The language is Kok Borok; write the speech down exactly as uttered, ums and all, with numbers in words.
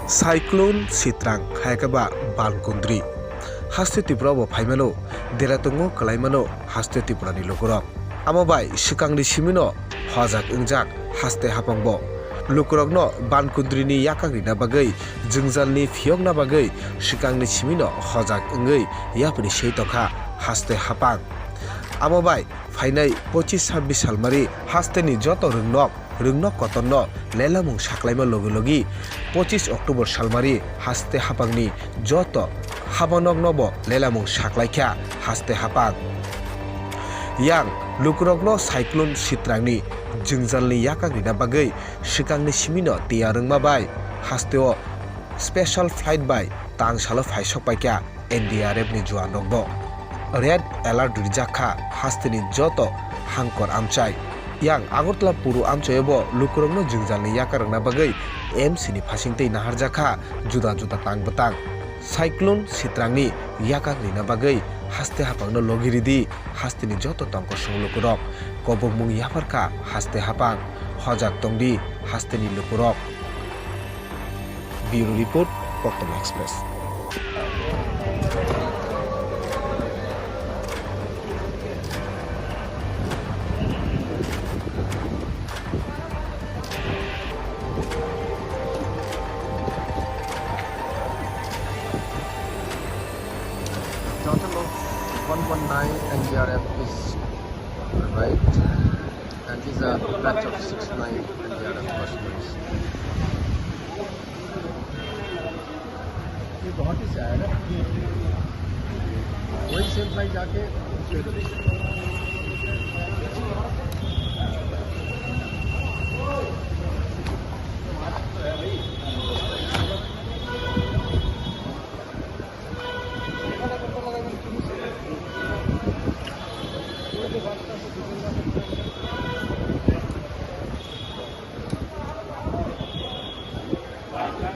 Cyclone Sitrang hai khe ba bankundri. Haste Tripura bo phaimano, dera tongo kwlaimano haste Tripura ni lukurok. Amo bai swkangni simino hojak wngjak haste hapang bo. Lukurokno bankundri ni yakak rina bagwi, jwngjalni phiyokna bagwi swkangni simino hojak wngwi yapri sei tokha haste hapang. Amo bai phainai pochis sabbish salmari hasteni joto rwngnok, rwngnok kotorno lelamung saklaima logi logi pochis October salmari haste hapangni joto habanoknobo lelamung saklaikha haste hapang. Yang lukurokno Cyclone Sitrangni jwngjalni yakak rina bagwi swkangni simino tiyar wngma bai hasteo special flight bai tangsalo phaisok paikha N D R F ni juan rokbo. Red alert rijak kha hasteni joto hangkor amchai. Yang Agartala Puru amchaio bo lukurokno jwngjalni yakar rwna bagwi M C ni phasingtwi naharjak kha juda juda tang bwtang. Cyclone Sitrangni yakak rina bagwi haste hapangno logi ridi hasteni joto tongkosong lukurok. Kobokmung yapar kha haste hapang. Hojak tongdi hasteni lukurok. Bureau Report, Koktwma Express. Total of one one nine N D R F is arrived, and these are batch of six nine N D R F personnel. ये बहुत ही सैड है। वही same flight जाके